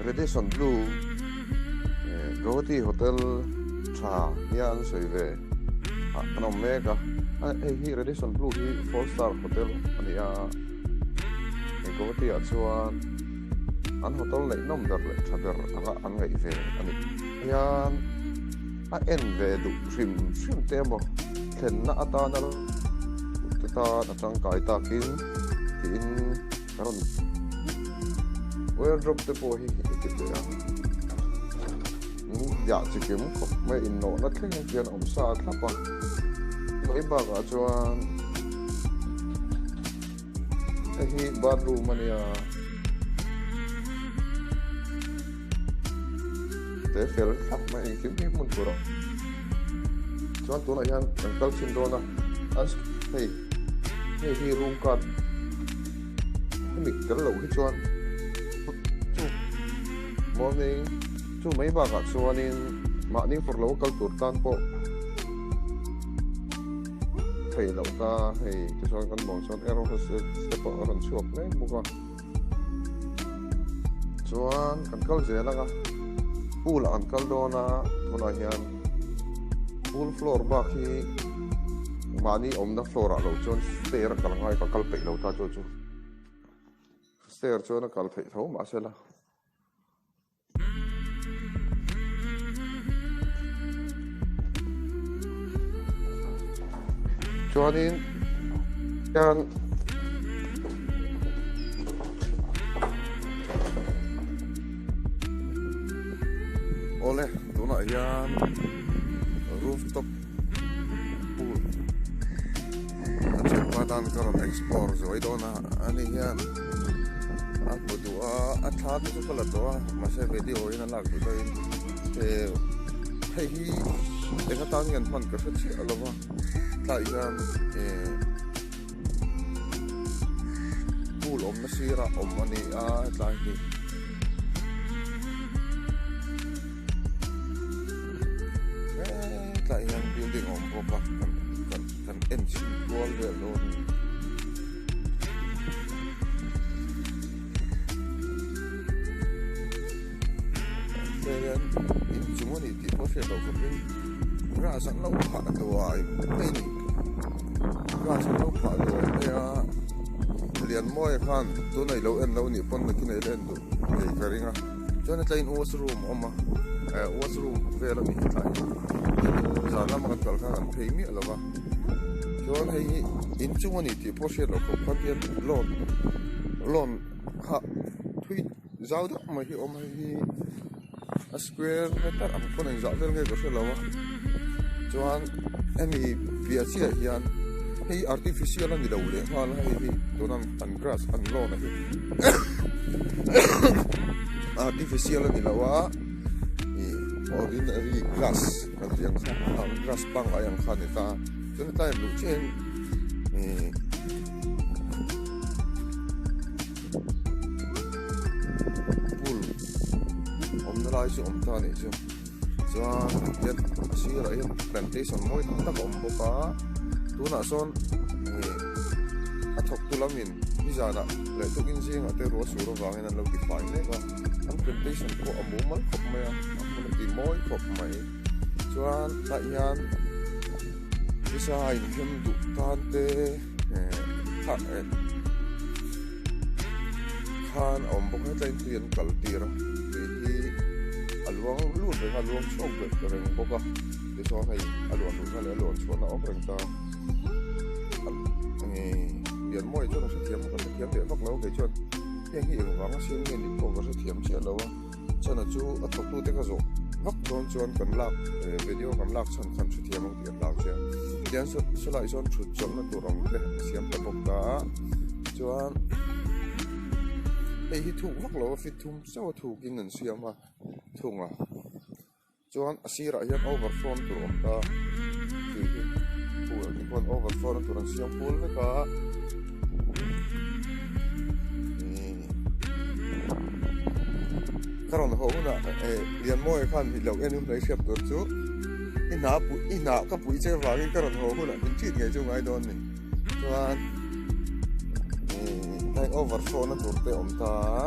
Radisson Blu Guwahati Hotel tha nia an sawi ve ah an awm mek a hei hi Radisson Blu hi four star hotel a ni a hei Guwahati ah chuan an hotel neih nawm ber leh tha ber anga an ngaih ve a ni hian a en ve duh hrim hrim te emaw thlenna atana te tan a tangkai takin tiin ka rawn wardrobe te pawh hi i ti teh a dah chi kim khawp mai innawhna thleng hian a awm sa thlap a mai bakah chuan hei hi bathroom a nia te fel thlap mai engkim hi hmun tur a chuan tunah hian kan kal chhin dawn a hei hei hi room card hemi tel loh hi chuan chu morning chu mai bakah chuanin mahni fur lo kal tur tan pawh theih loh ta hei tichuan kan bawng chuan air hostess te pawh a rawn chhuak mek bawk a chuan kan kal zel ang a pool ah an kal dawn a tunah hian pool floor bak hi mahni awmna floor ah lo chuan stair a kal ngai ka kal peih lo ta chu chu stair chuan a kal theih tho mahsela. Chuanin hian awle tunah hian rooftop pool a thianpa tan ka rawn explore zuai dawn a ani hian a hmu duh a a thla te chu ka la tawh a mahse video in a lak duh deuhin he hei hi eng atan nge an hman ka hre chiah lo va tlaiah hian eh pool awmna sirah awm a ni a hetlai hi. Hetlai hian building a awm bawk a kan kan en chhin kual vel dawn a ni. Hei hian inchung a ni tih pawh hriat loh khawpin grass an lo phah duai mai a ni. Grass an lo phah duai mai a Lianmawia khan tuna i lo en lo nih pawn nakin a ila en duh ngei ka ring a chuan hetlaiin washroom a awm a eh washroom vel a ni hetlai hi zan lama kan kal khan an phei miah lo va chuan hei hi inchung a ni tih pawh hriat loh khawp khan hian lawn lawn kha thui zau deuh mai hi a awm a hei hi a square meter ang pawn engzah vel nge ka hre lo a chuan hemi piah chiah hian hei artificial a ni lo leh nghal a hei hi tuna an grass an lawn a hi artificial a ni lo a ih ordinary grass kan tih ang kha grass pangngai ang kha a ni ta chuan hetlai luh chiah hian ih. Pool awmna lai chu awm ta a nih chu chuan hian a sirah hian plantation mawi tak tak a awm bawk a tunah sawn ih a thawk tu lamin nizanah leh tukin zingah te ruah sur avangin an lo ti fai mek a an plantation pawh a mumal khawp mai a a hmun a ti mawi khawp mai chuan tah hian nisa a inhem duh tan te. Khan a awm bawk a hetlaiin tui an kal tir a tui hi a luang lut reng a luang chhuak ber reng bawk a tichuan hei a luan luhna leh a luan chhuahna a awm reng ta enge Lianmawia chuan a hrethiam a ka hrethiam leh vak lo a kei chuan heng hi engvanga siam nge nih pawh ka hrethiam chiah lo a. Chana chu a thawktute ka zawh vak dawn chuan kan lak video kan lak chhan khan hrethiam ang tih a hlau che a. Tihian sawlai sawn thut chawlhna tur ang te a siam ta bawk a. Chuan hei hi thuk vak lo a fit thum chauh a thukin an siam a thung a. Chuan a sirah hian overflow tur a awm ta tih hi pool ah te khuan overflow na tur an siam kual vek a ka rawn haw hunah eh Lianmawia khan mi lo en hun a i hriat tur chu i hna pui i hna ka pui che vangin ka rawn haw hunah min treat ngei chu ngai dawn a ni chuan ih overflow na tur te a awm ta a.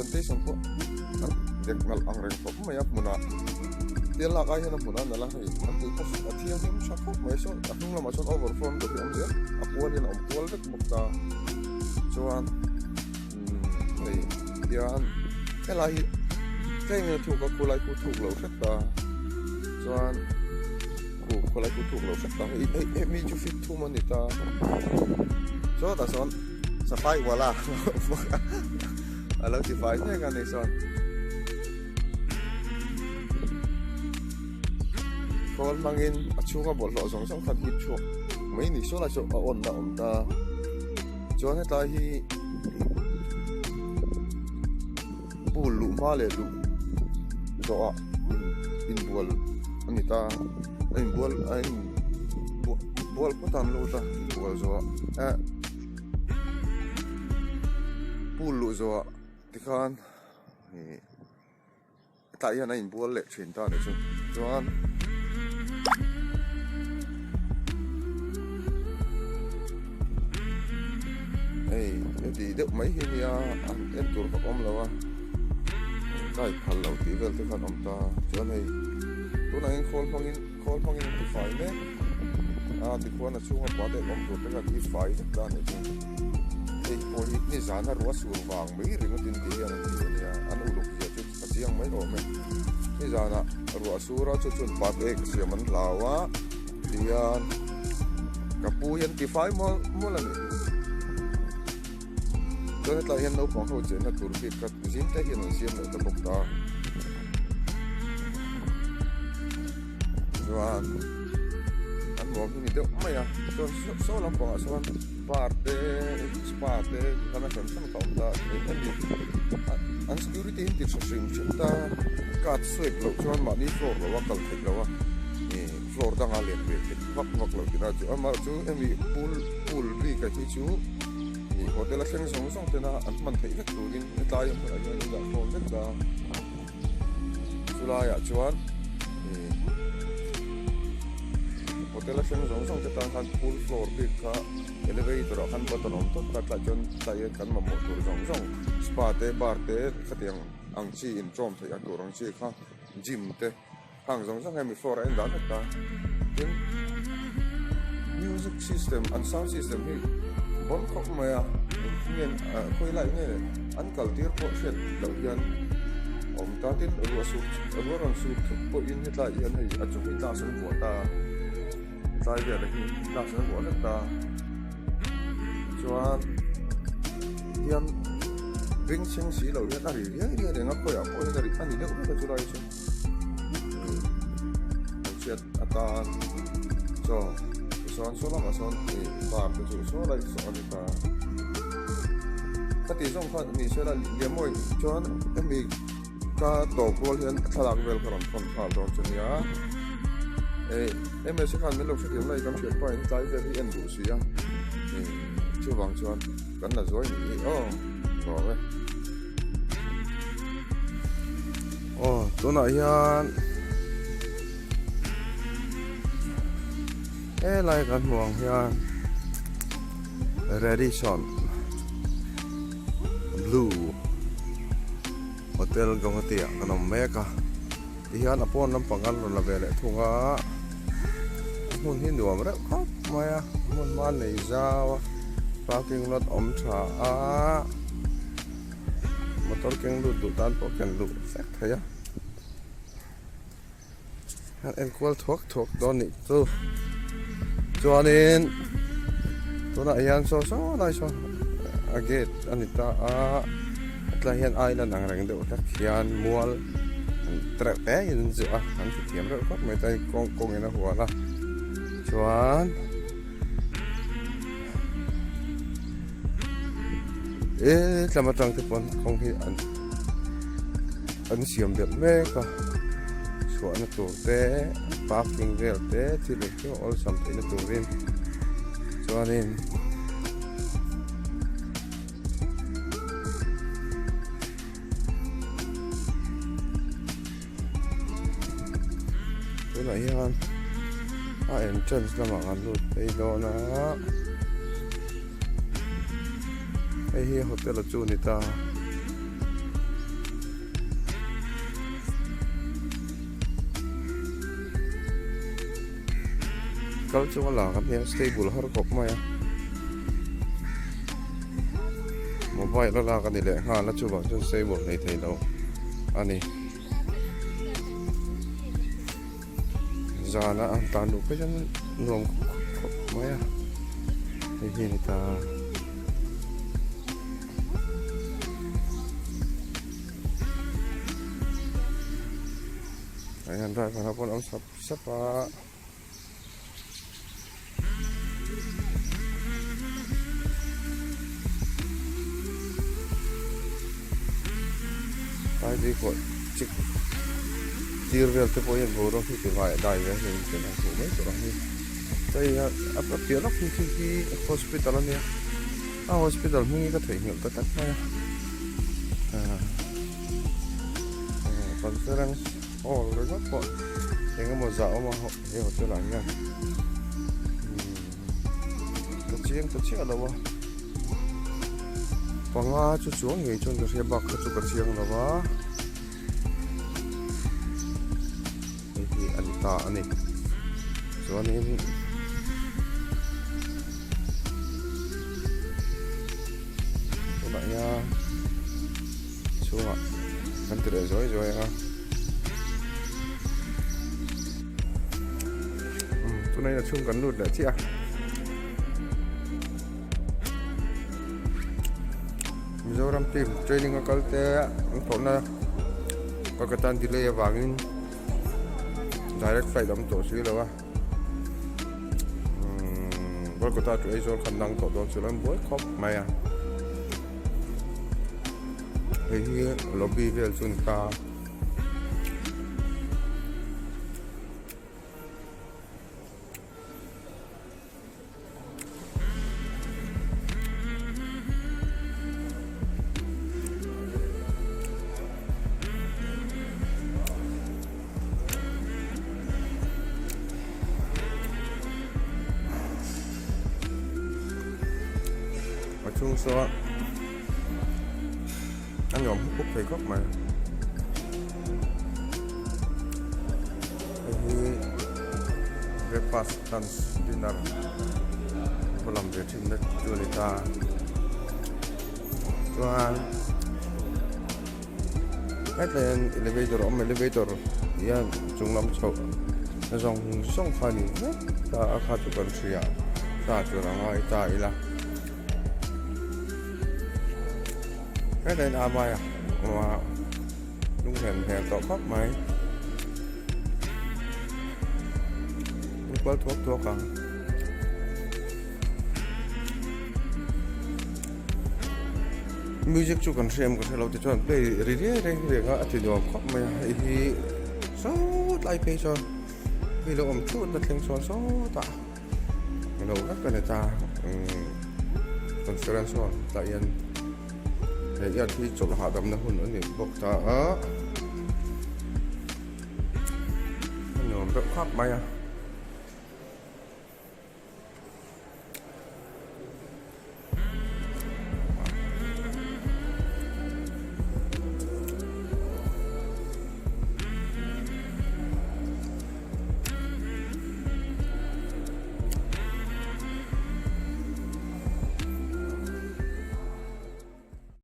Station pawh an dek nalh ang reng khawp mai a hmunah tial lak ai hian a hmunah a nalh a hei an tui kha a thianghlim tha khawp mai sawn a hnung lamah sawn over flow an dawr hi a awm zel a kual hian a awm kual vek bawk ta chuan umm hei hian helai hi tlem in a thuk a khulai khu thuk lo hret ta chuan khu khulai khu thuk lo hret ta hei hei hemi chu fit thum a ni ta sawtah sawn. Safai wala a lo ti fai mek a ni sawn khawl hmangin a chhunga bawlhhlawh zawng zawng khan hip chhuak mai ni saw lai chu a awn na awm ta chuan hetlai hi pool luh hma leh luh zawh ah inbual a ni ta a inbual a in bual phawt a an lut a inbual zawh ah eh pool luh zawh ah tikhan ih tlai hian a inbual leh thin ta a nih chu chuan. Hei heti deuh mai hi nia an en tur vak awm lo a kai phal lo tih vel te khan awm ta chuan hei tunah hian khawl hmangin khawl hmangin an ti fai mek a tikhuan a chhunga pa te awm tur te khan hi fai vek ta a nih chu hei pawh hi nizan a ruah sur vang mai ringawt in tih hian an ti a nia an uluk zia chu a chiang mai awm e nizanah ruah sur a chu chuan pa te siam an hlau a. Tihian ka pu hian ti fai mual mual a ni. Chuan hetlai hian naupang ho chenna tur bik kha zing te hian an siam leh ta bawk ta. Chuan an nuam hi ni deuh mai a. Chuan saw lampangah sawn bar te spa te tikhan a hran hran kha a awm ta a ni. An security hi an ti tha hrim hrim ta. Card swipe loh chuan mahni floor lo a kal theih loh a. Floor danga let ve theih vak vak lo tina chu amah chu hemi pool pool bik a hi chu ih hotel a thleng zawng zawng tena an hman theih vek turin hetlai a hmunah hian an dah khawm vek ta chulaiah chuan ih hotel a thleng zawng zawng te tan khan pool floor bik kha elevator ah khan button a awm tawp ta tlai chuan tlai hian kan mamawh tur zawng zawng spa te bar te khatiang ang chi inṭawm theih a tur ang chi kha gym te. Hang zawng zawng hian mi floor a en dan vek a, tin music system an sound system hi bon khawp mai a, engtin nge khawi lai nge an kal tir pawh hriat loh hian a awm ta, tin ruah sur ruah rawn sur thut pawhin hetlai hian hei a chung hi glass an vuah ta a, hetlai velah hi glass an vuah vek ta a, chuan tihian bengchheng si loh hian a ri riai riai reng a khawiah pawh hian a ri a ni deuh vek a chulai chu. Chhiat atan chaw tichuan saw lamah sawn ih bar te chu saw lai saw a ni ta ka tih zawng khan ni sela liamawi chuan hemi ka tawp rual hian thlalak vel ka rawn thawn nghal dawn chu nia eh ms khan min lo hrethiam lai kan hriat pahin tlai vel hi en duh si a ih chuvang chuan kan la zuai ni aw nuam e. Aw tunah hian helai kan hmuh ang hian Radisson Blue Hotel Guwahati ah kan awm mek a tihian a pawn lampang kan rawn la ve leh thung a hmun hi nuam reuh khawp mai a hmun hma nei zau a parking lot awm tha a. Motor keng lut duh tan pawh ken luh vek thei a an enkual thuak thuak dawn nih chu chuanin tunah hian saw saw lai saw a gate a ni ta a hetlai hian island ang reng deuh hlek hian mual tereuh te in an zuah a an ti thiam reuh khawp mai chuan kawng kawngin a hual a chuan. E tlama tang te pawn kawng hi an an siam belh mek a chhuahna tur te parking vel te thil engkim a awlsam theihna turin chuanin tunah hian a entrance lamah kan lut phei dawn a hei hi hotel a chu a ni ta. Kal chunga lak a nia stable har khawp mai a mobile a lak a ni leh nghal a chuvang chuan stable nei thei lo a ni zana an tan duh phei chuan nuam khawp khawp mai a hei hi a ni ta. Tah hian driver ho pawh an awm sap sap a. Taipui pawh chik tir vel te pawh hian boruak hi ti vai dai ve a ni tih ang hmuh mai tur ang hi hei a a piah lawk hi khi hi hospital a nia a hospital hming hi ka theihnghilh ta tlat mai a conference hall ringawt pawh eng emaw zah awm a he hotel ah hian ka chiang ta chiah lo a panga chu chuang ngei chuan ka hria bak kha chu ka chiang lo a hei hi a ni ta a ni chuanin tunah hian chhungah kan ti leh zuai zuai ang a tunah hian a chhung kan lut leh chiah a Mizoram team training a kal te an thawhna Kolkata an delay avangin direct flight a awm tawh si lo a Kolkata to Aizawl khan dang tawh dawn chu lo an buai khawp mai a hei hi lobby vel chu a ni ta. A chhung saw a nuam huk huk thei khawp mai hei hi breakfast lunch dinner va lam ve thin na chu a ni ta chuan hetlai hian elevator a awm elevator hian chung lam chhoh na zawng zawng kha a ni vek ta a kha chu kan hria ta tur a ngai ta ila. Hetlai hian a vai a awm a lunglen hmel tawh khawp mai kual thuak thuak ang music chu kan hria em ka hrelo ti chuan play ri riai reng reng a a ti nuam khawp mai a hei hi sawt lai phei chuan mi lo awm thut na thleng chuan sawtah. Lo vek a ni ta conference hall tah hian he iat hi chawlh hahdamna hun a ni bawk ta a a nuam deuh khap mai a.